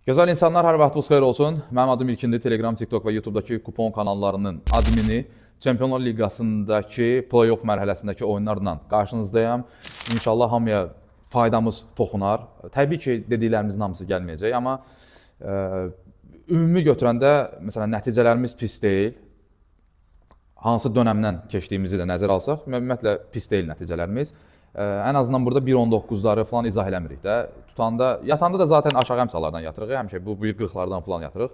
Gözəl insanlar, hər vaxtınız xeyir olsun. Mənim adım İlkindir. Telegram, TikTok və YouTube'dakı kupon kanallarının admini Çempionlar Liqasındakı play-off mərhələsindəki oyunlarla qarşınızdayam. İnşallah hamıya faydamız toxunar. Təbii ki, dediklərimizin hamısı gəlməyəcək, amma ümumi götürəndə məsələn nəticələrimiz pis deyil. Hansı dönəmdən keçdiyimizi də nəzərə alsaq, ümumiyyətlə pis deyil nəticələrimiz. Ən azından burada 1.19-ları falan izah eləmirik də. Tutanda, yatanda da zaten aşağı əmsallardan yatırıq. Həmişə bu 1.40-lardan falan yatırıq.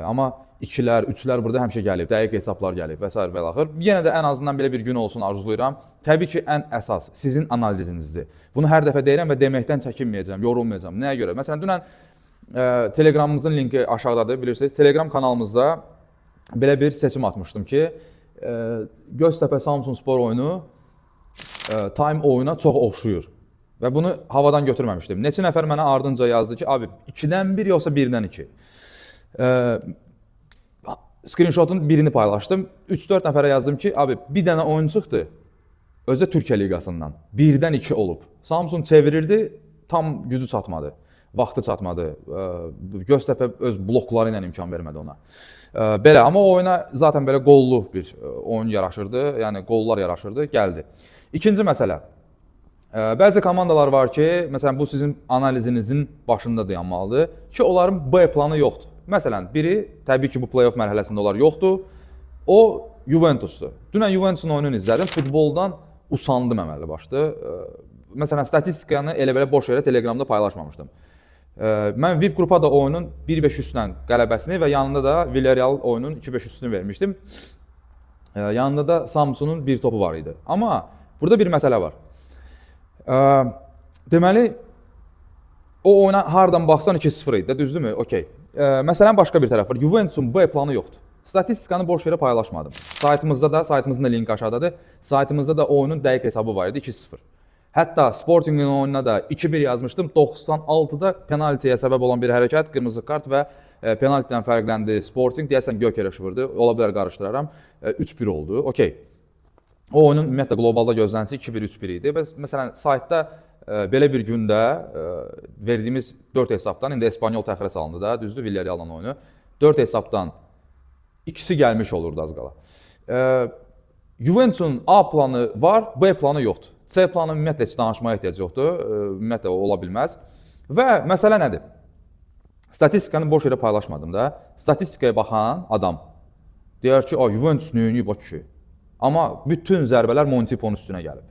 Amma 2-lər, 3-lər burada həmişə gəlib, dəqiq hesablar gəlib və sair və ilaxır. Yenə də ən azından belə bir gün olsun arzulayıram. Təbii ki, ən əsas sizin analizinizdir. Bunu hər dəfə deyirəm və deməkdən çəkinməyəcəm, yorulmayacağam. Nəyə görə? Məsələn, dünən Telegramımızın linki aşağıdadır, bilirsiniz. Telegram kanalımızda belə bir seçim atmışdım ki, Göztepe Samsun Spor oyunu time oyuna çox oxşuyur. Və bunu havadan götürməmişdim. Neçə nəfər mənə ardınca yazdı ki, abi 2-dən 1 yoxsa 1-dən 2. Screenshotun birini paylaşdım. 3-4 nəfərə yazdım ki, abi bir dənə oyun çıxdı. Özü də Türkiyə liqasından. 1-dən 2 olub. Samsun çevirirdi, tam gücü çatmadı. Vaxtı çatmadı. Göztepe öz blokları ilə imkan vermədi ona. Belə, amma o oyuna zaten belə qollu bir oyun yaraşırdı. Yəni qollar yaraşırdı, gəldi. İkinci məsələ. Bəzi komandalar var ki, məsələn bu sizin analizinizin başında dayanmalıdır ki, onların B planı yoxdur. Məsələn, biri təbii ki, bu play-off mərhələsində onlar yoxdur. O Juventusdur. Dünən Juventusun oyununu izlədim. Futboldan usandım əməlli başlı. Məsələn, statistikanı elə belə boş yerə Telegramda paylaşmamışdım. Mən VIP qrupa da oyunun 1-5 üstünə qələbəsini və yanında da Villarreal oyunun 2-5 üstünü vermişdim. Yanında da Samsunun bir topu var idi. Amma burada bir məsələ var. Deməli o oyuna hardan baxsan 2-0 idi də, düzdürmü? Okey. Məsələn başqa bir tərəf var. Juventusun B planı yoxdur. Statistikanı boş yerə paylaşmadım. Saytımızda da, saytımızın da linki aşağıdadır. Saytımızda da oyunun dəqiq hesabı var idi, 2-0. Hətta Sportingin oyununa da 2-1 yazmışdım. 96-da penaltiyə səbəb olan bir hərəkət, qırmızı kart və penaltidən fərqləndi Sporting. Deyəsən Gyökeres vurdu. Ola bilər qarışdıraram. 3-1 oldu. Okey. O oyunun ümumiyyətlə qlobalda gözləntisi 2-1, 3-1 idi. Bəs məsələn saytda belə bir gündə verdiyimiz 4 hesabdan indi Espanyol təxirə salındı da, düzdür, Villarreal'la oyunu. 4 hesabdan ikisi gəlmiş olurdu az qala. Juventusun A planı var, B planı yoxdur. C planı ümumiyyətlə heç danışmağa ehtiyac yoxdur. Ümumiyyətlə o ola bilməz. Və məsələ nədir? Statistikanı boş yerə paylaşmadım da. Statistikaya baxan adam deyər ki, "A, Juventus nə oynayıb o kişi." Amma bütün zərbələr Montiponun üstünə gəlib.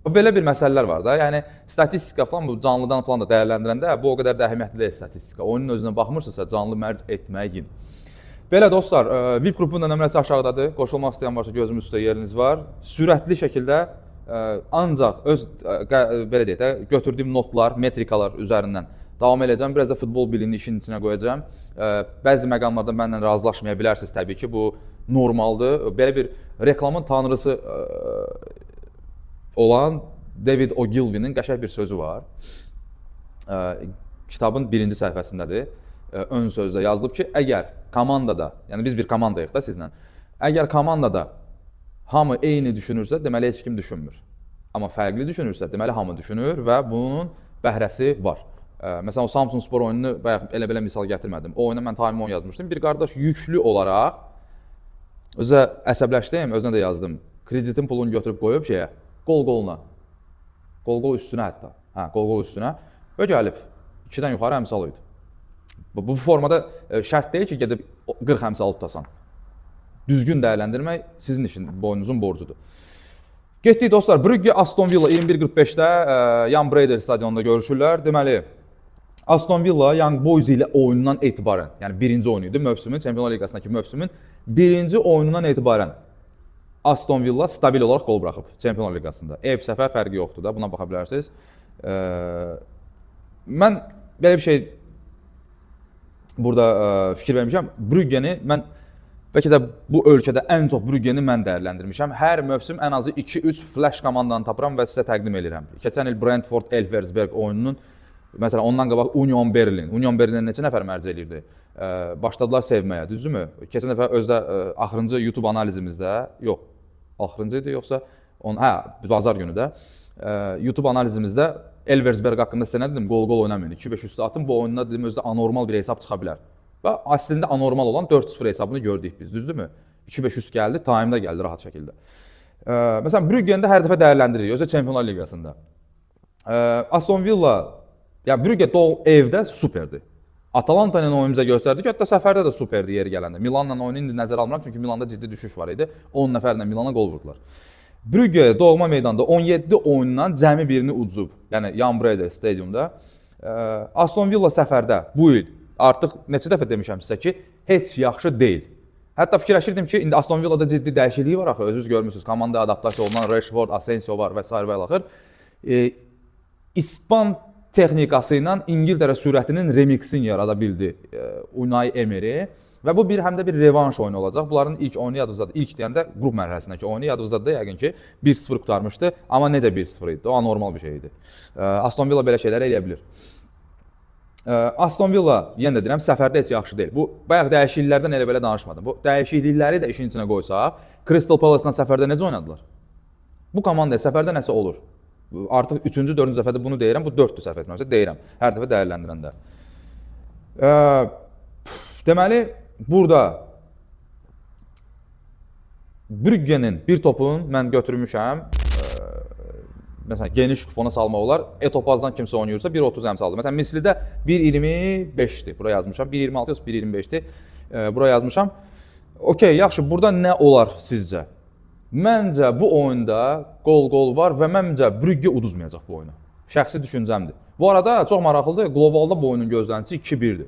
Belə bir məsələlər var da. Yəni statistika falan bu canlıdan falan da dəyərləndirəndə bu o qədər də əhəmiyyətli deyil statistika. Oyunun özünə baxmırsınızsa canlı mərc etməyin. Belə dostlar, VIP qrupunun da nömrəsi aşağıdadır. Qoşulmaq istəyən varsa gözümün üstə yeriniz var. Sürətli şəkildə ancaq öz belə deyək də götürdüyüm notlar, metrikalar üzərindən davam eləyəcəm. Biraz da futbol biliyini işin içinə qoyacağam. Bəzi məqamlarda mənlə razılaşmaya bilərsiniz təbii ki, bu normaldır. Belə bir reklamın tanrısı olan David Ogilvy'nin qəşəng bir sözü var. Kitabın birinci səhifəsindədir. Ön sözdə yazılıb ki, əgər komandada, yəni biz bir komandayıq da sizlə. Əgər komandada hamı eyni düşünürsə, deməli heç kim düşünmür. Amma fərqli düşünürsə, deməli hamı düşünür və bunun bəhrəsi var. Məsələn o Samsun Spor oyununu bayaq elə belə misal gətirmədim. O oyuna mən time 10 yazmışdım. Bir qardaş yüklü olaraq özə əsəbləşdim, özünə də yazdım. Kreditin pulunu götürüb qoyub şeyə, qol qoluna. Qol qol üstünə hətta. Hə, qol qol üstünə və gəlib. 2-dən yuxarı əmsal idi. Bu formada şərt deyil ki, gedib 40 əmsal tutasan. Düzgün dəyərləndirmək sizin işin, boynunuzun borcudur. Getdik dostlar. Brügge Aston Villa 21:45-də Jan Breydel stadionunda görüşürlər. Deməli, Aston Villa Young Boys ilə oyundan etibarən, yəni birinci oyunu idi mövsümün, Çempionlar Liqasındakı mövsümün birinci oyunundan etibarən Aston Villa stabil olaraq qol buraxıb Çempionlar Liqasında. Ev səfər fərqi yoxdur da, buna baxa bilərsiniz. Mən belə bir şey burada fikir vermişəm. Brüggeni mən bəlkə də bu ölkədə ən çox Brüggeni mən dəyərləndirmişəm. Hər mövsüm ən azı 2-3 flash komandanı tapıram və sizə təqdim edirəm. Keçən il Brentford Elversberg oyununun, məsələn ondan qabaq Union Berlin. Union Berlin neçə nəfər mərc eləyirdi? Başladılar sevməyə, düzdürmü? Keçən dəfə özdə axırıncı YouTube analizimizdə, yox, axırıncı idi yoxsa on, hə, bazar günü də YouTube analizimizdə Elversberg haqqında sizə nə dedim? Qol-qol oynamayın. 2-5 üstü atın. Bu oyunda dedim özdə anormal bir hesab çıxa bilər. Və əslində anormal olan 4-0 hesabını gördük biz, düzdürmü? 2-5 üst gəldi, time-da gəldi rahat şəkildə. Məsələn, Brüggendə hər dəfə dəyərləndiririk, özü Çempionlar Liqasında. Aston Villa, yəni Brügge evdə superdir. Atalanta ilə oyun bizə göstərdi ki, hətta səfərdə də superdir yeri gələndə. Milanla oyunu indi nəzərə almıram, çünki Milanda ciddi düşüş var idi. 10 nəfərlə Milana qol vurdular. Brügge doğma meydanda 17 oyundan cəmi birini uduzub. Yəni Jan Breidel stadiumda. Aston Villa səfərdə bu il artıq neçə dəfə demişəm sizə ki, heç yaxşı deyil. Hətta fikirləşirdim ki, indi Aston Villada ciddi dəyişiklik var axı, özünüz görmüsünüz. Komanda adaptasiya olunan Rashford, Asensio var və s. və ilaxır. İspan texnikası ilə İngiltərə sürətinin remiksini yarada bildi Unai Emery. Və bu bir həm də bir revanş oyunu olacaq. Bunların ilk oyunu yadınızdadır. İlk deyəndə qrup mərhələsindəki oyunu yadınızdadır yəqin ki 1-0 qurtarmışdı. Amma necə 1-0 idi? O anormal bir şey idi. Aston Villa belə şeylər eləyə bilir. Aston Villa yenə də deyirəm səfərdə heç yaxşı deyil. Bu bayaq dəyişikliklərdən elə belə danışmadım. Bu dəyişiklikləri də işin içinə qoysaq, Crystal Palace-la səfərdə necə oynadılar? Bu komanda səfərdə nəsə olur. Artıq 3-cü, 4-cü dəfədə bunu deyirəm. Bu 4-dür səhv etmirəmsə deyirəm. Hər dəfə dəyərləndirəndə. Deməli burada Brüggenin bir topun mən götürmüşəm. Məsələn, geniş kupona salmaq olar. Etopazdan kimsə oynayırsa 1.30 əmsaldır. Məsələn, Mislidə 1.25-dir. Bura yazmışam. 1.26 yoxsa 1.25-dir. Bura yazmışam. Okey, yaxşı, burada nə olar sizcə? Məncə bu oyunda qol-qol var və məncə Brügge uduzmayacaq bu oyunu. Şəxsi düşüncəmdir. Bu arada çox maraqlıdır. Qlobalda bu oyunun gözləntisi 2-1-dir.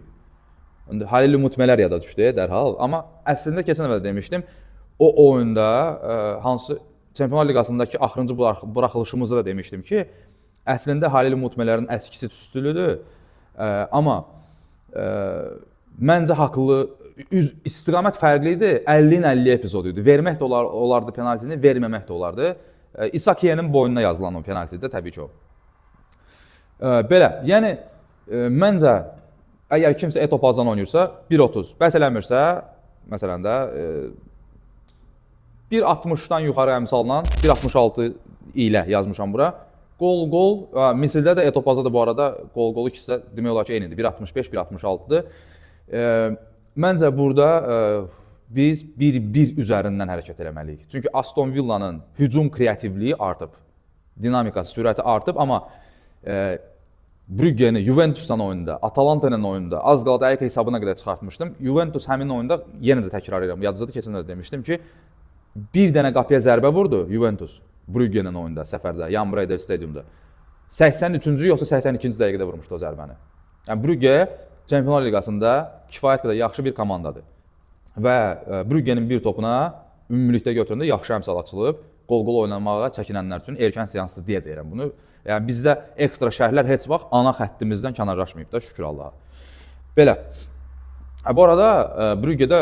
İndi Halil Umut Mələr yada düşdü dərhal, amma əslində keçən dəfə də demişdim, o oyunda hansı Çempionlar Liqasındakı axırıncı buraxılışımızda da demişdim ki, əslində Halil Umut Mələrin əskisi tüstülüdür. Amma məncə haqlı istiqamət fərqli idi. 50-nin 50 epizodu idi. Vermək də olardı penaltini, verməmək də olardı. İsakiyenin boynuna yazılan o penaltidir də təbii ki o. Belə, yəni məncə əgər kimsə Etopazdan oynayırsa 1.30, bəs eləmirsə, məsələn də 1.60-dan yuxarı əmsalla 1.66 ilə yazmışam bura. Qol-qol, Misildə də Etopazda da bu arada qol-qol ikisi də demək olar ki eynidir. 1.65, 1.66-dır. Məncə burada biz 1-1 üzərindən hərəkət eləməliyik. Çünki Aston Villa'nın hücum kreativliyi artıb. Dinamikası, sürəti artıb, amma Brüggeni Juventusla oyunda, Atalanta ilə oyunda az qala dəqiq hesabına qədər çıxartmışdım. Juventus həmin oyunda yenə də təkrar edirəm. Yadınızda keçən də demişdim ki, bir dənə qapıya zərbə vurdu Juventus Brüggenin oyunda səfərdə, Jan Breidel stadiumda. 83-cü yoxsa 82-ci dəqiqədə vurmuşdu o zərbəni. Yəni Brügge Çempionlar Liqasında kifayət qədər yaxşı bir komandadır. Və Brüggenin bir topuna ümumilikdə götürəndə yaxşı əmsal açılıb. Qol-qol oynamağa çəkinənlər üçün erkən seansdır deyə deyirəm bunu. Yəni bizdə ekstra şərhlər heç vaxt ana xəttimizdən kənarlaşmayıb da, şükür Allaha. Belə. Bu arada Brüggedə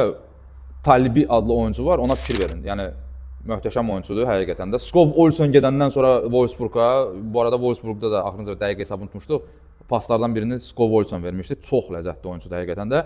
Talibi adlı oyuncu var, ona fikir verin. Yəni möhtəşəm oyunçudur həqiqətən də. Skov Olsen gedəndən sonra Wolfsburg-a, bu arada Wolfsburg-da da axırıncı dəqiq hesabını unutmuşduq. Paslardan birini Skov Olsen vermişdi. Çox ləzzətli oyunçudur həqiqətən də.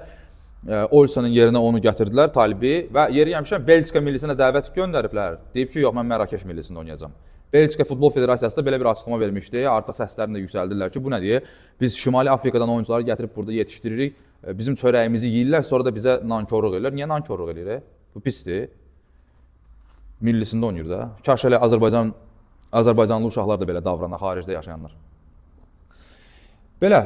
Olsen'in yerinə onu gətirdilər, Talibi və yeri gəlmişəm Belçika millisinə dəvət göndəriblər. Deyib ki, yox, mən Mərakeş millisində oynayacağam. Belçika Futbol Federasiyası da belə bir açıqlama vermişdi. Artıq səslərini də yüksəldirlər ki, bu nə deyə? Biz Şimali Afrikadan oyunçuları gətirib burada yetişdiririk. Bizim çörəyimizi yeyirlər, sonra da bizə nankorluq eləyirlər. Niyə nankorluq eləyir? Bu pisdir. Millisində oynayır da. Kaş elə Azərbaycanlı uşaqlar da belə davranar, xaricdə yaşayanlar. Belə,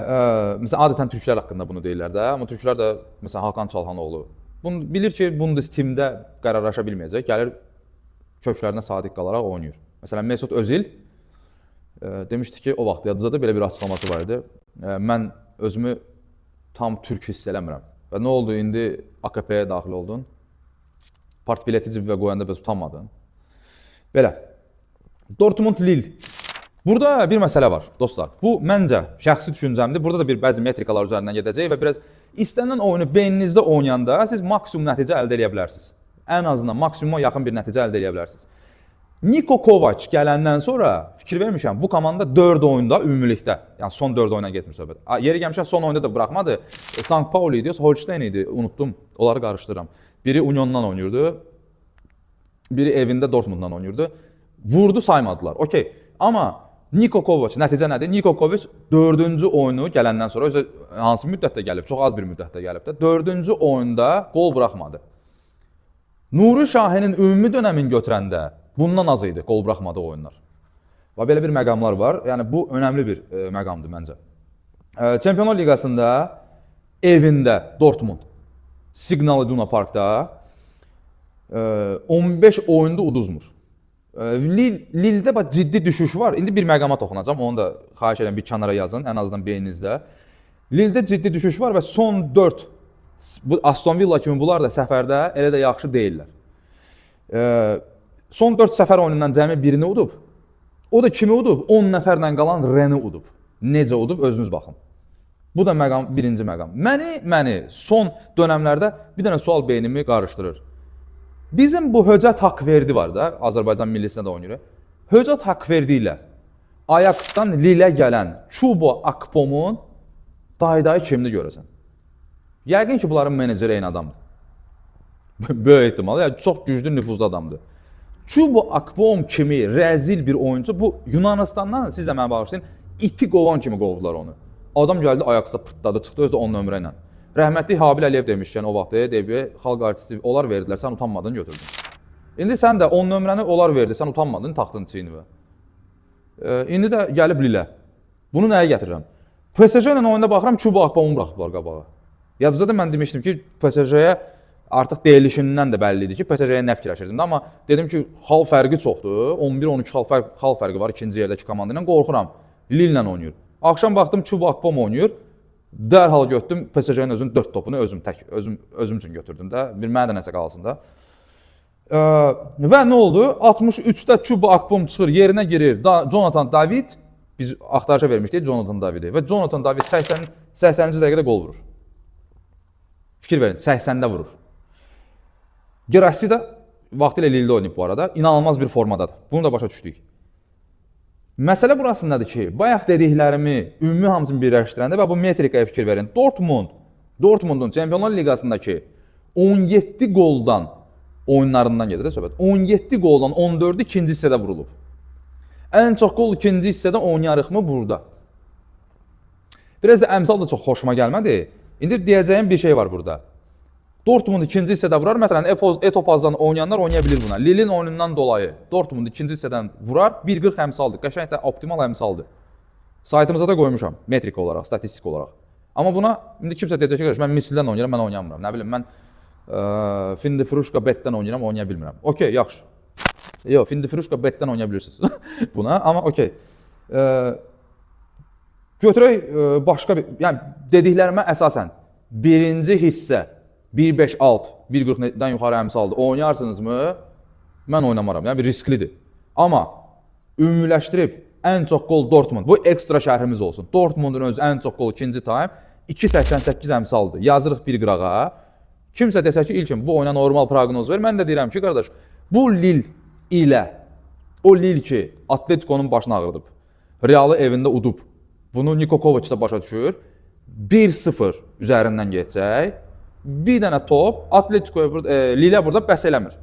məsələn, adətən türklər haqqında bunu deyirlər də, amma türklər də, məsələn, Hakan Çalhanoğlu bunu bilir ki, Bundestimdə qərarlaşa bilməyəcək, gəlir köklərinə sadiq qalaraq oynayır. Məsələn, Mesut Özil demişdi ki, o vaxt yadınızda belə bir açıqlaması var idi. Mən özümü tam türk hiss eləmirəm. Və nə oldu indi AKP-yə daxil oldun? Part bileti cibinə qoyanda bəs utanmadın? Belə. Dortmund Lille. Burada bir məsələ var dostlar. Bu məncə şəxsi düşüncəmdir. Burada da bir bəzi metrikalar üzərindən gedəcək və biraz istənilən oyunu beyninizdə oynayanda siz maksimum nəticə əldə edə bilərsiniz. Ən azından maksimuma yaxın bir nəticə əldə edə bilərsiniz. Niko Kovac gələndən sonra fikir vermişəm, bu komanda 4 oyunda ümumilikdə, yəni son 4 oyuna getmir söhbət. Yeri gəlmişəm son oyunda da buraxmadı. St. Pauli idi, yoxsa Holstein idi, unutdum. Onları qarışdırıram. Biri Uniondan oynayırdı. Biri evində Dortmunddan oynayırdı. Vurdu saymadılar. Okey. Amma Niko Kovac, nəticə nədir? Niko Kovac 4-cü oyunu gələndən sonra özü hansı müddətdə gəlib? Çox az bir müddətdə gəlib də. 4-cü oyunda qol buraxmadı. Nuri Şahinin ümumi dönəmini götürəndə bundan az idi qol buraxmadığı oyunlar. Və belə bir məqamlar var. Yəni bu önəmli bir məqamdır məncə. Çempionlar Liqasında evində Dortmund Signal Iduna Parkda 15 oyunda uduzmur. Lille'də bax ciddi düşüş var. İndi bir məqama toxunacağam. Onu da xahiş edirəm bir kənara yazın, ən azından beyninizdə. Lille'də ciddi düşüş var və son 4 bu Aston Villa kimi bunlar da səfərdə elə də yaxşı deyillər. Son 4 səfər oyunundan cəmi birini udub. O da kimi udub? 10 nəfərlə qalan Ren'i udub. Necə udub özünüz baxın. Bu da məqam, birinci məqam. Məni son dönəmlərdə bir dənə sual beynimi qarışdırır. Bizim bu Höcət Haqverdi var da, Azərbaycan millisinə də oynayır. Höcət Haqverdi ilə Ajax-dan Lille gələn Chuba Akpomun dayı kimdir görəsən? Yəqin ki, bunların meneceri eyni adamdır. Böyük ehtimal, yəni çox güclü nüfuzlu adamdır. Chuba Akpom kimi rəzil bir oyuncu bu Yunanistandan, siz də mənə bağışlayın, iti qovan kimi qovdular onu. Adam gəldi Ajax-da pıtladı, çıxdı özü də 10 nömrə ilə. Rəhmətli Habil Əliyev demişkən o vaxt, deyib, xalq artisti onlar verdilər, sən utanmadın götürdün. İndi sən də 10 nömrəni onlar verdi, sən utanmadın, taxtın çiynivə. İndi də gəlib Lille. Bunu nəyə gətirirəm? PSG ilə oyunda baxıram, Chuba Akpomu buraxıblar qabağa. Yadınızda da mən demişdim ki, PSG-yə artıq deyilişimdən də bəlli idi ki, PSG-yə nə fikirləşirdim də, amma dedim ki, xal fərqi çoxdur. 11-12 xal fərqi var ikinci yerdəki komanda ilə. Qorxuram. Lille ilə oynayır. Axşam baxdım Chuba Akpom oynayır. Dərhal götürdüm PSG-nin özünün 4 topunu özüm tək özüm üçün götürdüm də. Bir mənə də nəsə qalsın da. Və nə oldu? 63-də Chuba Akpom çıxır, yerinə girir. Jonathan David, biz axtarışa vermişdik Jonathan Davidi və Jonathan David 80-ci dəqiqədə qol vurur. Fikir verin, 80-də vurur. Girassi də vaxtilə Lille-də oynayıb bu arada. İnanılmaz bir formadadır. Bunu da başa düşdük. Məsələ burasındadır ki, bayaq dediklərimi ümumi hamısını birləşdirəndə və bu metrikaya fikir verin. Dortmundun Çempionlar Liqasındakı 17 qoldan oyunlarından gedir də söhbət. 17 qoldan 14-ü ikinci hissədə vurulub. Ən çox qol ikinci hissədə oynayarıqmı burada? Biraz da əmsal da çox xoşuma gəlmədi. İndi deyəcəyim bir şey var burada. Dortmund ikinci hissədə vurar. Məsələn, Etopazdan oynayanlar oynaya bilir buna. Lille'in oyunundan dolayı Dortmund ikinci hissədən vurar. 1.40 əmsaldır. Qəşəng də optimal əmsaldır. Saytımıza da qoymuşam metrik olaraq, statistik olaraq. Amma buna indi kimsə deyəcək ki, mən misildən oynayıram, mən oynamıram. Nə bilim, mən Findi Fruşka betdən oynayıram, oynaya bilmirəm. Okey, yaxşı. Yox, Findi Fruşka betdən oynaya bilirsiniz buna, amma okey. Götürək başqa bir, yəni dediklərimə əsasən birinci hissə 1.5 alt, 1.40-dan yuxarı əmsaldır. Oynayarsınızmı? Mən oynamaram. Yəni bir risklidir. Amma ümumiləşdirib ən çox qol Dortmund. Bu ekstra şərhimiz olsun. Dortmundun özü ən çox qol ikinci taym 2.88 əmsaldır. Yazırıq bir qırağa. Kimsə desə ki, İlkin bu oyuna normal proqnoz ver. Mən də deyirəm ki, qardaş, bu Lille ilə o Lille ki, Atletico'nun başını ağrıdıb. Realı evində udub. Bunu Niko Kovac da başa düşür. 1-0 üzərindən keçəcək. Bir dənə top Atletico'ya burada, Lille burada bəs eləmir.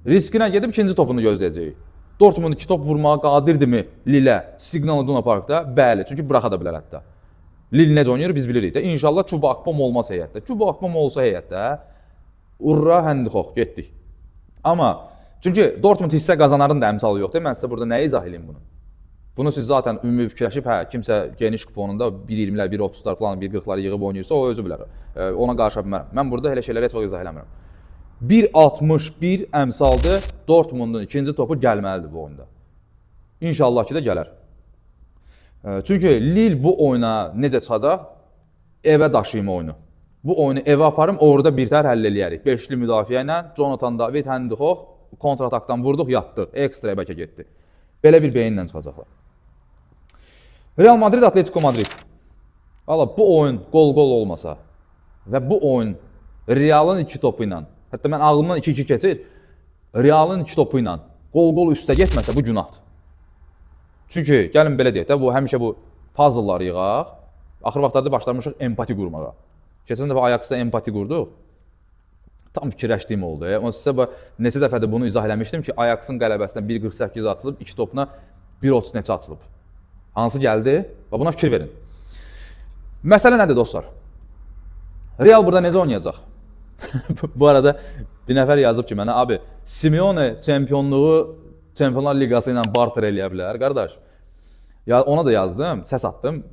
Riskinə gedib ikinci topunu gözləyəcəyik. Dortmund iki top vurmağa qadirdirmi Lille Signal Iduna Parkda? Bəli, çünki buraxa da bilər hətta. Lille necə oynayır biz bilirik də. İnşallah Chuba Akpom olmaz heyətdə. Chuba Akpom olsa heyətdə, urra həndixox getdik. Amma çünki Dortmund hissə qazanarın da əmsalı yoxdur. Mən sizə burada nəyi izah eləyim bunu? Bunu siz zaten ümumi fikirləşib, hə, kimsə geniş kuponunda 1.20-lər, 1.30-lar falan, 1.40-ları yığıb oynayırsa, o özü bilər. Ona qarışa bilmərəm. Mən burada elə şeyləri heç vaxt izah eləmirəm. 1.61 əmsaldır. Dortmundun ikinci topu gəlməlidir bu oyunda. İnşallah ki də gələr. Çünki Lille bu oyuna necə çıxacaq? Evə daşıyım oyunu. Bu oyunu evə aparım, orada birtəhər həll eləyərik. Beşli müdafiə ilə Jonathan David, Həndixox kontratakdan vurduq, yatdıq. Ekstra bəlkə getdi. Belə bir beyinlə çıxacaqlar. Real Madrid, Atletico Madrid. Valla bu oyun qol-qol olmasa və bu oyun Realın iki topu ilə, hətta mən ağlımdan 2-2 keçir, Realın iki topu ilə qol-qol üstə getməsə bu günahdır. Çünki gəlin belə deyək də, bu həmişə bu puzzleları yığaq. Axır vaxtlarda başlamışıq empati qurmağa. Keçən dəfə Ajax-da empati qurduq. Tam fikirləşdiyim oldu. Amma sizə bu neçə dəfədir bunu izah eləmişdim ki, Ajax-ın qələbəsinə 1.48 açılıb, iki topuna 1.30 neçə açılıb. Hansı gəldi? Və buna fikir verin. Məsələ nədir dostlar? Real burada necə oynayacaq? Bu arada bir nəfər yazıb ki mənə, abi Simeone çempionluğu Çempionlar Liqası ilə barter eləyə bilər, qardaş. Ya ona da yazdım, səs atdım.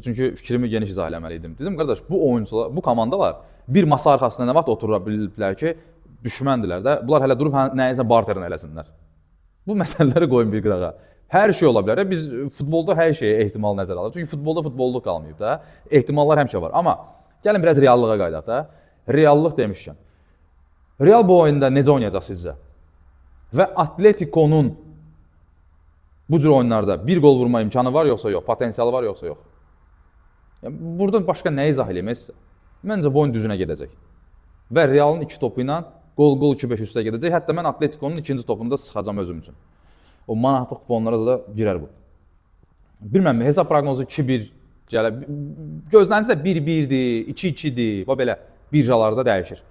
Çünki fikrimi geniş izah eləməli idim. Dedim qardaş, bu oyunçular, bu komandalar bir masa arxasında nə vaxt otura biliblər ki, düşməndilər də. Bunlar hələ durub nəyisə barterini eləsinlər. Bu məsələləri qoyun bir qırağa. Hər şey ola bilər. Biz futbolda hər şeyə ehtimal nəzərə alırıq. Çünki futbolda futbolluq qalmayıb da. Ehtimallar həmişə var. Amma gəlin biraz reallığa qayıdaq da. Reallıq demişkən. Real bu oyunda necə oynayacaq sizcə? Və Atletico'nun bu cür oyunlarda bir qol vurma imkanı var yoxsa yox? Potensialı var yoxsa yox? Yəni burada başqa nə izah eləyim sizə? Məncə bu oyun düzünə gedəcək. Və Realın iki topu ilə qol-qol 2-5 üstə gedəcək. Hətta mən Atletico'nun ikinci topunu da sıxacam özüm üçün. O manatlıq kuponlara da girər bu. Bilmirəm, hesab proqnozu 2-1 gələ. Gözlənti də 1-1-dir, 2-2-dir. Və belə birjalarda dəyişir.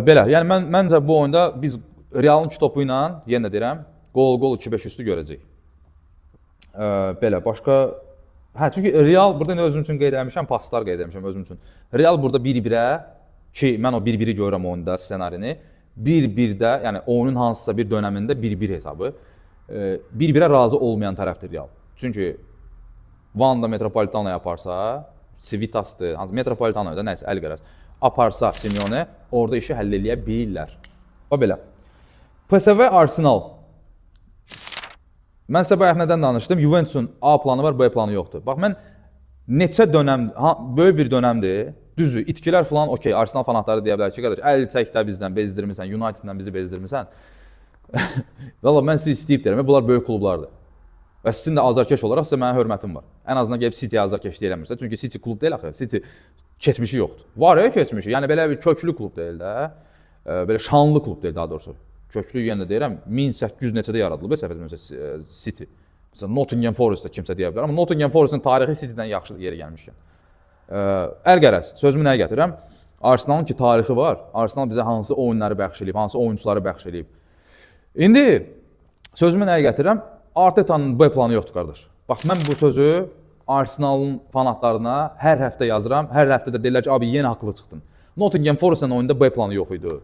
Belə, yəni mən məncə bu oyunda biz Realın iki topu ilə, yenə də deyirəm, qol-qol 2-5 üstü görəcəyik. Belə başqa. Hə, çünki Real burada indi özüm üçün qeyd eləmişəm, paslar qeyd eləmişəm özüm üçün. Real burada 1-1-ə ki, mən o 1-1-i görürəm oyunda ssenarini. 1-1-də, yəni oyunun hansısa bir dönəmində 1-1 hesabı. 1-1-ə razı olmayan tərəfdir Real. Çünki Vanda Metropolitano aparsa, Civitasdır, hansı Metropolitano da nəsə əl-qərəz aparsa Simeone, orada işi həll eləyə bilirlər. Və belə. PSV Arsenal. Mən sizə bayaq nədən danışdım? Juventusun A planı var, B planı yoxdur. Bax mən neçə dönəm, ha, böyük bir dönəmdir. Düzdür, itkilər falan okey, Arsenal fanatları deyə bilər ki, qardaş, əl çək də bizdən, bezdirmisən, Uniteddən bizi bezdirmisən. Valla mən sizi istəyib deyirəm, bunlar böyük klublardır. Və sizin də azarkeş olaraq sizə mənim hörmətim var. Ən azından gəlib City azarkeşlik eləmirsə, çünki City klub deyil axı, City keçmişi yoxdur. Var ya keçmişi, yəni belə bir köklü klub deyil də. Belə şanlı klub deyil daha doğrusu. Köklü yenə də deyirəm, 1800 neçədə yaradılıb, səhv etmirəmsə City. Məsələn, Nottingham Forest da kimsə deyə bilər, amma Nottingham Forest'ın tarixi City-dən yaxşı yerə gəlmişkən. Əl-qərəz, sözümü nəyə gətirirəm? Arsenalın ki tarixi var. Arsenal bizə hansı oyunları bəxş eləyib, hansı oyunçuları bəxş eləyib. İndi sözümü nəyə gətirirəm? Arteta'nın B planı yoxdur qardaş. Bax mən bu sözü Arsenalın fanatlarına hər həftə yazıram. Hər həftə də deyirlər ki, abi yenə haqlı çıxdın. Nottingham Forest-la oyunda B planı yox idi.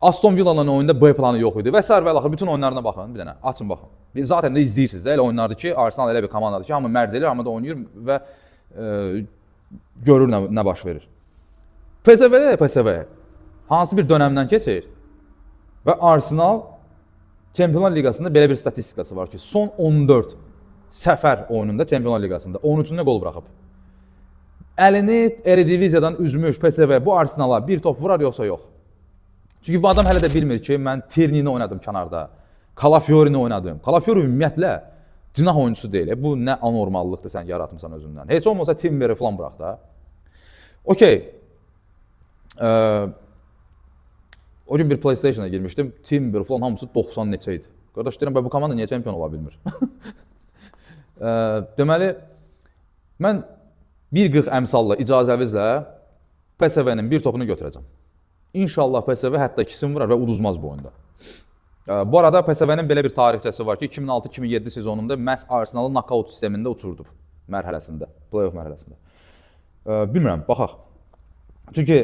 Aston Villa-la oyunda B planı yox idi və sair və ilaxır. Bütün oyunlarına baxın bir dənə. Açın baxın. Biz zaten də izləyirsiniz də elə oyunlardır ki, Arsenal elə bir komandadır ki, hamı mərc eləyir, hamı da oynayır və görür nə baş verir. PSV hansı bir dönəmdən keçir və Arsenal Çempionlar Liqasında belə bir statistikası var ki, son 14 səfər oyununda Çempionlar Liqasında 13-ündə qol buraxıb. Əlini Erediviziyadan üzmüş PSV bu Arsenala bir top vurar yoxsa yox? Çünki bu adam hələ də bilmir ki, mən Tierneyni oynadım kənarda, Calafiorini oynadım. Calafiori ümumiyyətlə cinah oyuncusu deyil. Bu nə anormallıqdır sən yaratmısan özündən. Heç olmasa Timberi falan burax da. Okey. O gün bir PlayStation-a girmişdim. Timber falan hamısı 90 neçə idi. Qardaş deyirəm, bu komanda niyə çempion ola bilmir? Deməli, mən 1.40 əmsalla icazənizlə PSV-nin bir topunu götürəcəm. İnşallah PSV hətta ikisini vurar və uduzmaz bu oyunda. Bu arada PSV-nin belə bir tarixçəsi var ki, 2006-2007 sezonunda məhz Arsenalı nokaut sistemində uçurdu mərhələsində, play-off mərhələsində. Bilmirəm, baxaq. Çünki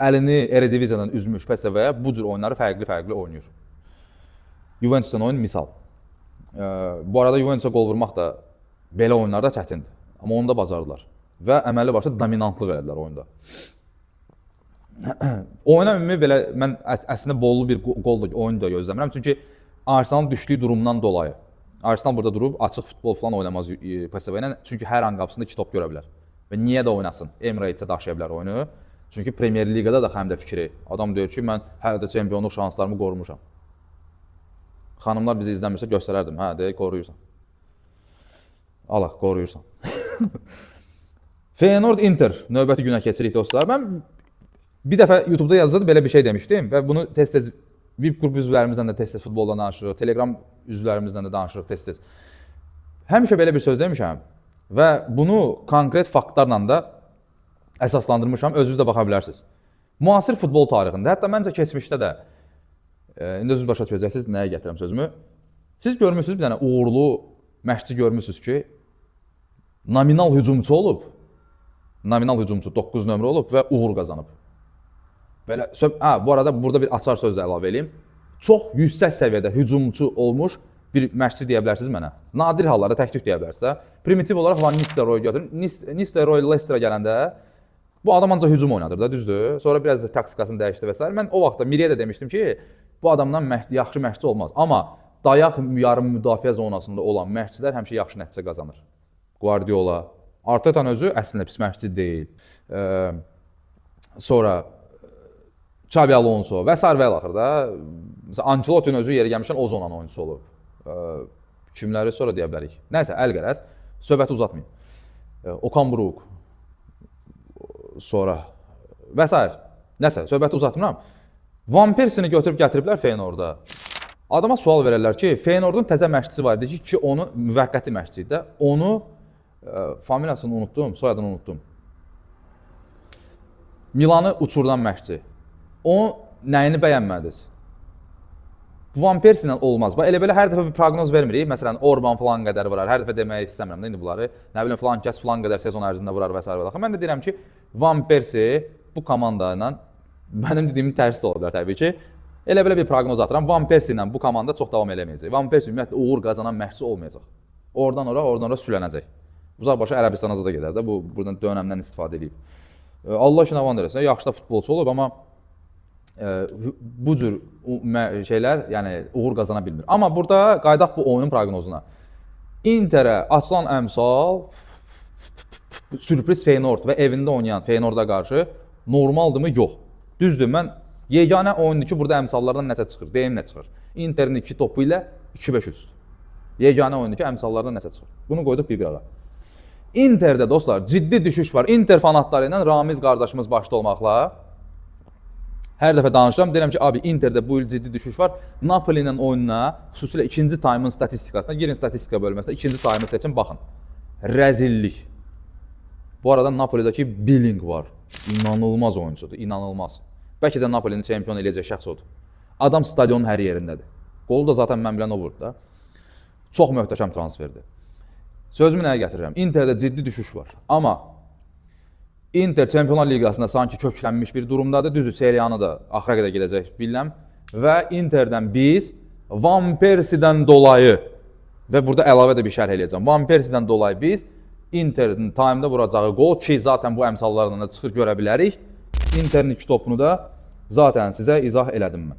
əlini Erediviziyadan üzmüş PSV bu cür oyunları fərqli-fərqli oynayır. Juventusdan oyun misal. Bu arada Juventusa qol vurmaq da belə oyunlarda çətindir. Amma onu da bacardılar. Və əməlli başlı dominantlıq elədilər oyunda. Oyuna ümumi belə mən əslində bollu bir qol da oyun da gözləmirəm. Çünki Arsenalın düşdüyü durumdan dolayı. Arsenal burada durub açıq futbol falan oynamaz PSV ilə. Çünki hər an qapısında iki top görə bilər. Və niyə də oynasın? Emirates-ə daşıya bilər oyunu. Çünki Premier Liqada da həm də fikri. Adam deyir ki, mən hələ də çempionluq şanslarımı qorumuşam. Xanımlar bizi izləmirsə göstərərdim. Hə, deyir, qoruyursan. Allah, qoruyursan. Feyenoord Inter növbəti günə keçirik dostlar. Mən bir dəfə YouTube-da yazıda belə bir şey demişdim və bunu tez-tez VIP qrup üzvlərimizlə də tez-tez futboldan danışırıq, Telegram üzvlərimizlə də danışırıq tez-tez. Həmişə belə bir söz demişəm və bunu konkret faktlarla da əsaslandırmışam. Özünüz də baxa bilərsiniz. Müasir futbol tarixində, hətta məncə keçmişdə də, indi özünüz başa düşəcəksiniz nəyə gətirirəm sözümü. Siz görmüsünüz bir dənə uğurlu məşqçi görmüsünüz ki, nominal hücumçu olub. Nominal hücumçu 9 nömrə olub və uğur qazanıb. Belə bu arada burada bir açar söz də əlavə eləyim. Çox yüksək səviyyədə hücumçu olmuş bir məşqçi deyə bilərsiniz mənə. Nadir hallarda tək-tük deyə bilərsiniz də. Primitiv olaraq Van Nistelrooy götürün. Nistelrooy Leicesterə gələndə bu adam ancaq hücum oynadır da, düzdür? Sonra biraz da taktikasını dəyişdi və s. Mən o vaxtda Miriyə də demişdim ki, bu adamdan yaxşı məşqçi olmaz. Amma dayaq yarım müdafiə zonasında olan məşqçilər həmişə yaxşı nəticə qazanır. Guardiola, Arteta'nın özü əslində pis məşqçi deyil. Sonra Xabi Alonso və sair və ilaxır da. Məsələn, Ancelotti'nin özü yeri gəlmişən o zonanın oyunçusu olub. Kimləri sonra deyə bilərik. Nəsə, əl-qərəz, söhbəti uzatmayım. Okan Buruk, sonra və sair. Nəsə, söhbəti uzatmıram. Van Persie'ni götürüb gətiriblər Feyenoorda. Adama sual verərlər ki, Feyenoordun təzə məşqçisi var idi ki, onu müvəqqəti məşqçi idi də. Onu familiyasını unutdum, soyadını unutdum. Milanı uçurdan məşqçi. O nəyini bəyənmədiniz? Van Persie ilə olmaz. Bax elə belə hər dəfə bir proqnoz vermirik. Məsələn, Orban filan qədər vurar. Hər dəfə demək istəmirəm də indi bunları. Nə bilim filan kəs filan qədər sezon ərzində vurar və sair və ilaxır. Mən də deyirəm ki, Van Persie bu komanda ilə mənim dediyimin tərsi də ola bilər təbii ki. Elə belə bir proqnoz atıram. Van Persie ilə bu komanda çox davam eləməyəcək. Van Persie ümumiyyətlə uğur qazanan məşqçi olmayacaq. Oradan ora, oradan ora sülənəcək. Uzaqbaşı Ərəbistana da gedər də bu buradan dönəmdən istifadə eləyib. Allah işinə avan eləsin. Yaxşı da futbolçu olub, amma bu cür şeylər, yəni uğur qazana bilmir. Amma burada qayıdaq bu oyunun proqnozuna. Interə açılan əmsal sürpriz Feyenoord və evində oynayan Feyenoorda qarşı normaldırmı? Yox. Düzdür, mən yeganə oyundur ki, burada əmsallardan nəsə çıxır, deyim nə çıxır. Interin 2 topu ilə 2-5 üst. Yeganə oyundur ki, əmsallardan nəsə çıxır. Bunu qoyduq bir qırağa. Interdə dostlar ciddi düşüş var. Inter fanatları ilə Ramiz qardaşımız başda olmaqla hər dəfə danışıram, deyirəm ki, abi Interdə bu il ciddi düşüş var. Napoli ilə oyununa, xüsusilə ikinci taymın statistikasına, girin statistika bölməsinə, ikinci taymı seçin, baxın. Rəzillik. Bu arada Napolidəki Billing var. İnanılmaz oyuncudur, inanılmaz. Bəlkə də Napolini çempion eləyəcək şəxs odur. Adam stadionun hər yerindədir. Qolu da zaten mən bilən o vurdu da. Çox möhtəşəm transferdir. Sözümü nəyə gətirirəm? Interdə ciddi düşüş var. Amma Inter Çempionlar Liqasında sanki köklənmiş bir durumdadır. Düzdür, Serie A-nı da axıra qədər gedəcək bilirəm. Və Interdən biz Van Persie'dən dolayı və burada əlavə də bir şərh eləyəcəm. Van Persie'dən dolayı biz Interin taymda vuracağı qol ki, zaten bu əmsallarla da çıxır görə bilərik. Interin iki topunu da zaten sizə izah elədim mən.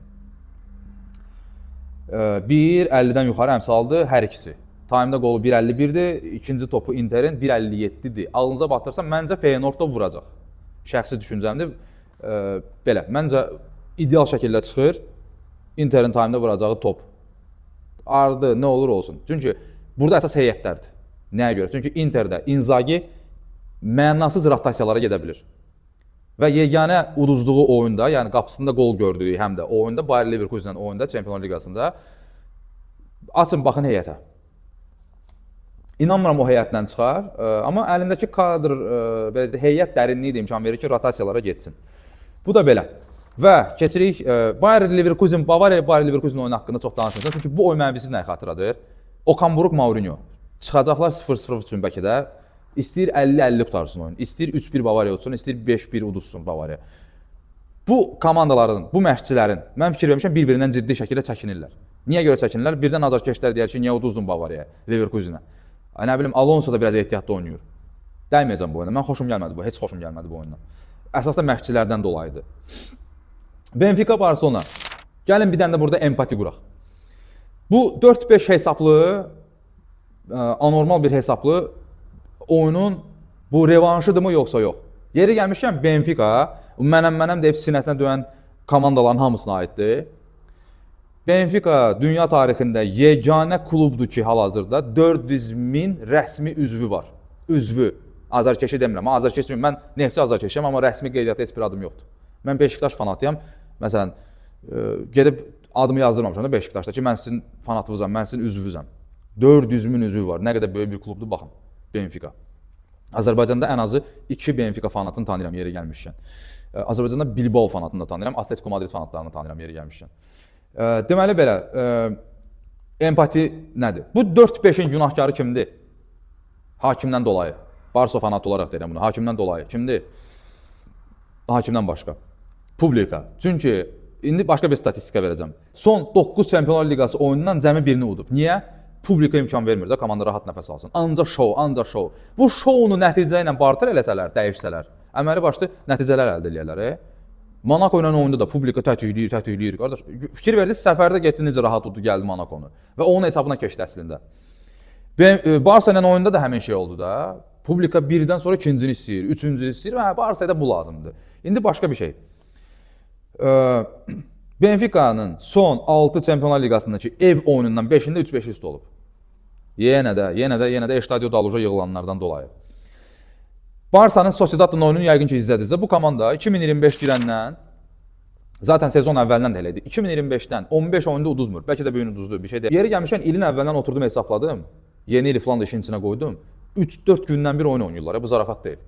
1.50-dən yuxarı əmsaldır hər ikisi. Taymda qolu 1.51-dir, ikinci topu Interin 1.57-dir. Ağlınıza batırsam məncə Feyenoord da vuracaq. Şəxsi düşüncəmdir. Belə, məncə ideal şəkildə çıxır Interin taymda vuracağı top. Ardı nə olur olsun. Çünki burada əsas heyətlərdir. Nəyə görə? Çünki Interdə Inzaghi mənasız rotasiyalara gedə bilir. Və yeganə uduzduğu oyunda, yəni qapısında qol gördüyü həm də oyunda Bayer Leverkusen oyunda Çempionlar Liqasında açın baxın heyətə. İnanmıram o heyətlə çıxar, amma əlindəki kadr, belə deyək, heyət dərinliyi də imkan verir ki, rotasiyalara getsin. Bu da belə. Və keçirik Bayer Leverkusen, Bavariya Bayer Leverkusen oyunu haqqında çox danışmayacağam. Çünki bu oyun mənə bilirsiniz nəyi xatırladır? Okan Buruk Mourinho. Çıxacaqlar 0-0 üçün bəlkə də. İstəyir 50-50 qutarsın oyun. İstəyir 3-1 Bavariya udsun, istəyir 5-1 uduzsun Bavariya. Bu komandaların, bu məşqçilərin mən fikir vermişəm bir-birindən ciddi şəkildə çəkinirlər. Niyə görə çəkinirlər? Birdən azarkeşlər deyər ki, niyə uduzdun Bavariyaya, Leverkusenə? Nə bilim Alonso da biraz ehtiyatlı oynayır. Dəyməyəcəm bu oyuna. Mən xoşum gəlmədi bu. Heç xoşum gəlmədi bu oyundan. Əsas da məşqçilərdən dolayıdır. Benfica Barcelona. Gəlin bir dənə də burada empati quraq. Bu 4-5 hesablı anormal bir hesablı oyunun bu revanşıdırmı yoxsa yox? Yeri gəlmişkən Benfica mənəm deyib sinəsinə döyən komandaların hamısına aiddir. Benfica dünya tarixində yeganə klubdur ki, hal-hazırda 400 min rəsmi üzvü var. Üzvü. Azarkeşi demirəm. Azarkeş çünki mən Neftçi azarkeşiyəm, amma rəsmi qeydiyyatda heç bir adım yoxdur. Mən Beşiktaş fanatıyam. Məsələn, gedib adımı yazdırmamışam da Beşiktaşda ki, mən sizin fanatınızam, mən sizin üzvünüzəm. 400 min üzvü var. Nə qədər böyük bir klubdur baxın. Benfica. Azərbaycanda ən azı 2 Benfica fanatını tanıyıram yeri gəlmişkən. Azərbaycanda Bilbao fanatını da tanıyıram, Atletico Madrid fanatlarını tanıyıram yeri gəlmişkən. Deməli belə, Empati nədir? Bu 4-5-in günahkarı kimdir? Hakimdən dolayı. Barsa fanatı olaraq deyirəm bunu. Hakimdən dolayı. Kimdir? Hakimdən başqa. Publika. Çünki indi başqa bir statistika verəcəm. Son 9 Çempionlar Liqası oyunundan cəmi birini udub. Niyə? Publika imkan vermir də komanda rahat nəfəs alsın. Ancaq şou, ancaq şou. Bu şounu nəticə ilə barter eləsələr, dəyişsələr, əməli başlı nəticələr əldə eləyərlər. Monaco ilə oyunda da publika tətikləyir, tətikləyir. Qardaş, fikir verdiniz, səfərdə getdi necə rahat uddu gəldi Monaconu və onun hesabına keçdi əslində. Barsa ilə oyunda da həmin şey oldu da. Publika birdən sonra ikincini istəyir, üçüncünü istəyir və Barsaya da bu lazımdır. İndi başqa bir şey. Benfica'nın son 6 Çempionlar Liqasındakı ev oyunundan 5-ində 3-5 üst olub. Yenə də Estadio da Luja yığılanlardan dolayı. Barsanın Sociedad'la oyununu yəqin ki izlədinizsə, bu komanda 2025 girəndən zaten sezon əvvəlindən də elə idi. 2025-dən 15 oyunda uduzmur. Bəlkə də bu gün uduzdu, bir şey deyil. Yeri gəlmişkən ilin əvvəlindən oturdum hesabladım. Yeni ili falan da işin içinə qoydum. 3-4 gündən bir oyun oynayırlar. Bu zarafat deyil.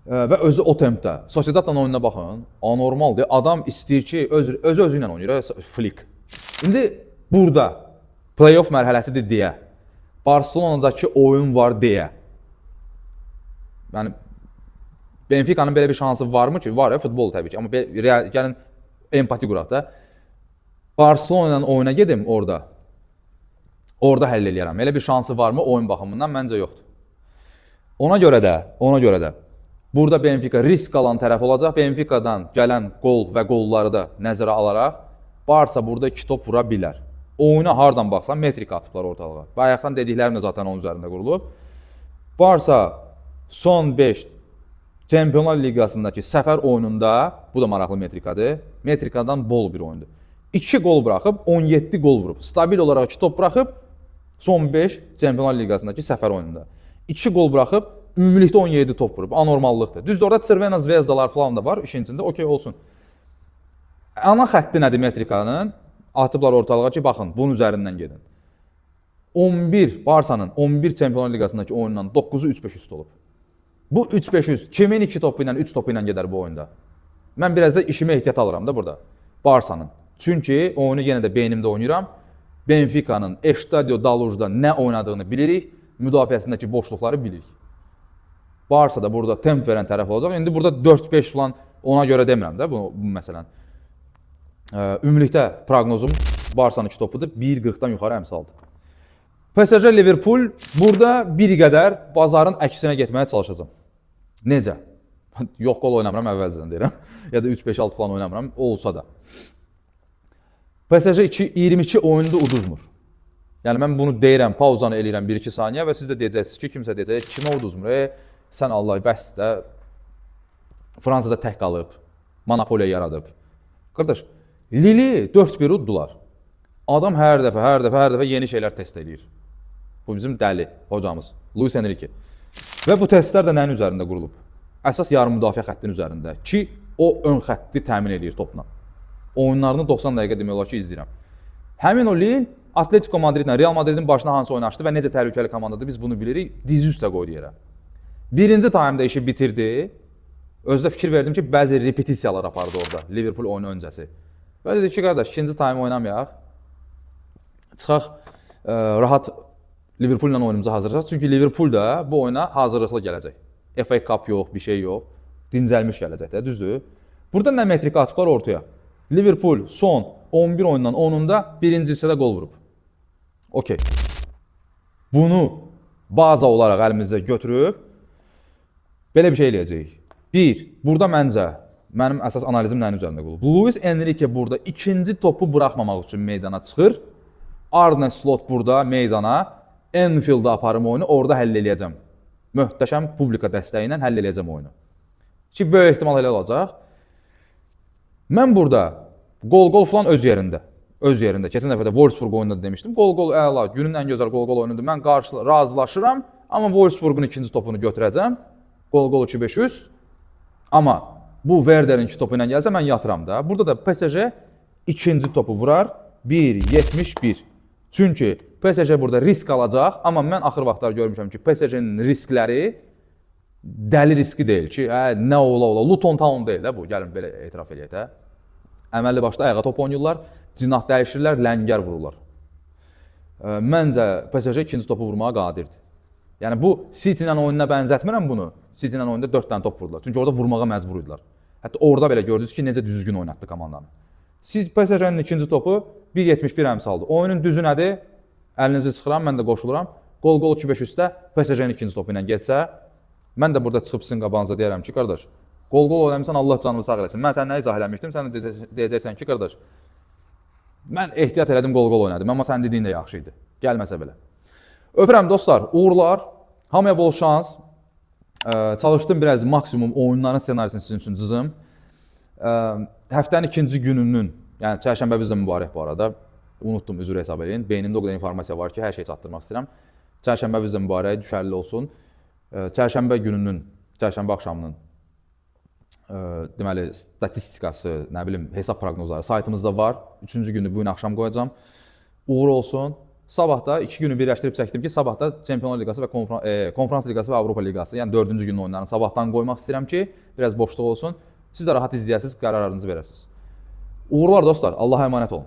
Və özü o tempdə. Sociedadla oyununa baxın, anormaldır. Adam istəyir ki, öz öz özü ilə oynayır, Flick. İndi burada play-off mərhələsidir deyə, Barselonadakı oyun var deyə. Yəni Benfica'nın belə bir şansı varmı ki? Var ya, futbol təbii ki. Amma real, gəlin empati quraq da. Barcelona ilə oyuna gedim orada. Orada həll eləyərəm. Elə bir şansı varmı oyun baxımından? Məncə yoxdur. Ona görə də burada Benfica risk alan tərəf olacaq. Benfica'dan gələn qol və qolları da nəzərə alaraq Barsa burada iki top vura bilər. Oyuna hardan baxsan metrika atıblar ortalığa. Bayaqdan dediklərim də zaten onun üzərində qurulub. Barsa son 5 Çempionlar Liqasındakı səfər oyununda, bu da maraqlı metrikadır. Metrikadan bol bir oyundur. 2 qol buraxıb, 17 qol vurub. Stabil olaraq 2 top buraxıb son 5 Çempionlar Liqasındakı səfər oyununda. 2 qol buraxıb, ümumilikdə 17 top vurub. Anormallıqdır. Düzdür, orada Crvena Zvezdalar falan da var işin içində. Okey olsun. Ana xətti nədir metrikanın? Atıblar ortalığa ki, baxın, bunun üzərindən gedin. 11 Barsanın 11 Çempionlar Liqasındakı oyundan 9-u 3-5 üst olub. Bu 3-5 üst kimin 2 topu ilə, 3 topu ilə gedər bu oyunda? Mən biraz da işimi ehtiyat alıram da burada. Barsanın. Çünki oyunu yenə də beynimdə oynayıram. Benfica'nın Estadio da Luzda nə oynadığını bilirik, müdafiəsindəki boşluqları bilirik. Barsa da burada temp verən tərəf olacaq. İndi burada 4-5 falan ona görə demirəm də bu məsələn. Ümumilikdə proqnozum Barsanın 2 topudur. 1.40-dan yuxarı əmsaldır. PSG Liverpool, burada bir qədər bazarın əksinə getməyə çalışacağam. Necə? Yox, qol oynamıram, əvvəlcədən deyirəm. Ya da 3-5-6 falan oynamıram, olsa da. PSG 2 22 oyunda uduzmur. Yəni mən bunu deyirəm, pauzanı eləyirəm 1-2 saniyə və siz də deyəcəksiniz ki, kimsə deyəcək, kimə uduzmur? Sən Allah, bəs də Fransada tək qalıb, monopoliya yaradıb. Qardaş, Lili 4-1 uddular. Adam hər dəfə, hər dəfə, hər dəfə yeni şeylər test eləyir. Bu bizim dəli hocamız Luis Enrique. Və bu testlər də nəyin üzərində qurulub? Əsas yarım müdafiə xəttinin üzərində ki, o ön xətti təmin eləyir topla. Oyunlarını 90 dəqiqə demək olar ki, izləyirəm. Həmin o Lille Atletico Madridlə Real Madridin başına hansı oyun açdı və necə təhlükəli komandadır, biz bunu bilirik. Dizi üstə qoydu yerə. Birinci taymda işi bitirdi. Özü də fikir verdim ki, bəzi repetisiyalar apardı orada Liverpool oyunu öncəsi. Və dedi ki, qardaş, ikinci taym oynamayaq. Çıxaq rahat Liverpool ilə oyunumuza hazırlaşaq. Çünki Liverpool da bu oyuna hazırlıqlı gələcək. FA Cup yox, bir şey yox. Dincəlmiş gələcək də, düzdür? Burada nə metrika atıblar ortaya? Liverpool son 11 oyundan 10-unda birinci hissədə qol vurub. Okey. Bunu baza olaraq əlimizdə götürüb belə bir şey eləyəcəyik. Bir, burada məncə mənim əsas analizim nəyin üzərində qurulub? Luis Enrique burada ikinci topu buraxmamaq üçün meydana çıxır. Arne Slot burada meydana Anfield-a aparım oyunu, orada həll eləyəcəm. Möhtəşəm publika dəstəyi ilə həll eləyəcəm oyunu. Ki böyük ehtimal elə olacaq. Mən burada qol-qol falan öz yerində. Öz yerində. Keçən dəfə də Wolfsburg oyununda da demişdim. Qol-qol əla, günün ən gözəl qol-qol oyunudur. Mən qarşı razılaşıram, amma Wolfsburgun ikinci topunu götürəcəm. Qol-qol 2-500. Amma bu Werder'in iki topu ilə gəlsə mən yatıram da. Burada da PSG ikinci topu vurar 1.71. Çünki PSG burada risk alacaq, amma mən axır vaxtlar görmüşəm ki, PSG-nin riskləri dəli riski deyil ki, nə ola ola. Luton Town deyil də bu. Gəlin belə etiraf eləyək də. Əməlli başlı ayağa top oynayırlar. Cinah dəyişirlər, ləngər vururlar. Məncə PSG ikinci topu vurmağa qadirdir. Yəni bu City ilə oyununa bənzətmirəm bunu. City ilə oyunda 4 dənə top vurdular. Çünki orada vurmağa məcbur idilər. Hətta orada belə gördünüz ki, necə düzgün oynatdı komandanı. PSG-nin ikinci topu 1.71 əmsaldır. Oyunun düzü nədir? Əlinizi sıxıram, mən də qoşuluram. Qol-qol 2-5 üstə PSG-nin ikinci topu ilə getsə, mən də burada çıxıb sizin qabağınıza deyərəm ki, qardaş, qol-qol oynamısan, Allah canını sağ eləsin. Mən sənə nə izah eləmişdim? Sən də deyəcəksən ki, qardaş, mən ehtiyat elədim, qol-qol oynadım, amma sənin dediyin də yaxşı idi. Gəlməsə belə. Öpürəm dostlar, uğurlar, hamıya bol şans. Çalışdım biraz maksimum oyunların ssenarisini sizin üçün cızım. Həftənin ikinci gününün, yəni çərşənbə bizdə mübarək bu arada. Unutdum, üzr hesab eləyin. Beynimdə o qədər informasiya var ki, hər şeyi çatdırmaq istəyirəm. Çərşənbə bizdə mübarək, düşərli olsun. Çərşənbə gününün, çərşənbə axşamının deməli statistikası, nə bilim, hesab proqnozları saytımızda var. Üçüncü günü bu gün axşam qoyacağam. Uğur olsun. Sabah da 2 günü birləşdirib çəkdim ki, sabah da Çempionlar Liqası və Konfrans Liqası və Avropa Liqası, yəni dördüncü günün oyunlarını sabahdan qoymaq istəyirəm ki, biraz boşluq olsun. Siz də rahat izləyəsiniz, qərarlarınızı verəsiniz. Uğurlar dostlar, Allah'a əmanət olun.